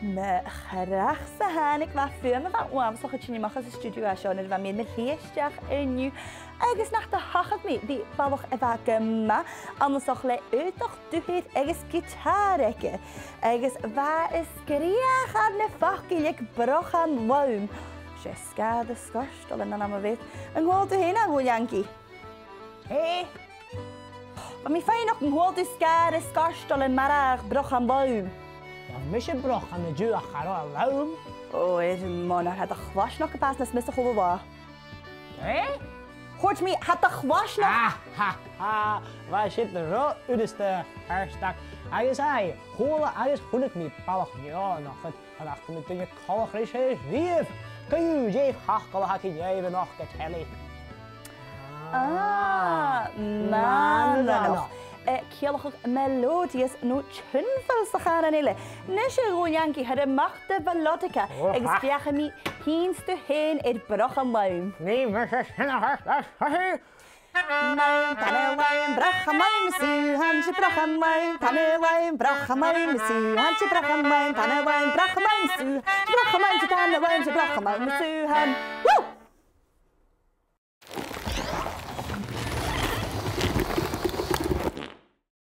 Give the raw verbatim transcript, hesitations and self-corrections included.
Mo chreach-sa thàinig, bha fuaim a bha uabhasach a' tighinn a-mach às an stiùidio a tha seo nuair a bha mi air mo shlighe a-steach an-diugh, agus nach do thachair mi ri balach a bha gu math annasach le aodach dubh air agus giotàr aige, agus bha e a' sgreuchail na faclan aig Brochan Lom. 'S e sgàth de sgortalan a bh' ann, a bheil? An cuala tu fhèin e, a Dhùghaileangaidh? Hè? Bha mi a' faighneachd an cuala tu sgàth de sgortalan mar a bha aig Brochan Lom. Bha mise brochan an-diugh, ach cha robh e lom. Ò, air m' onair, tha do chlaisneachd a' fàs nas miosa a h-uile latha. Hè? Thuirt mi, tha do chlaisneachd. Ah, ha, ha. Bha siud ro fhurasta, a Chairstìona. Agus aidh, chuala agus chunnaic mi balach neònach, chan fhaca mi duine coltach ris a-riamh. Co-dhiù, dè am facal a th' againn dhuibh a-nochd, a Telly? Ah, mànadh. Mànadh. Eh, ciallachadh melodious no tuneful sa chànan eile. A-nis, a Dhùghaileangaidh, thoir a-mach do mhelodica, agus feuchaidh mi fhìn 's tu fhèin air Brochan Lom. Nì mise sin a-nis. Lom, tana lom, Brochan Lom, sùghan, 's e Brochan Lom, tana lom, Brochan Lom, sùghan, 's e Brochan Lom, tana lom, Brochan Lom, sù-, Brochan Lom, 's e tana lom, 's e Brochan Lom, sùghan. Woo!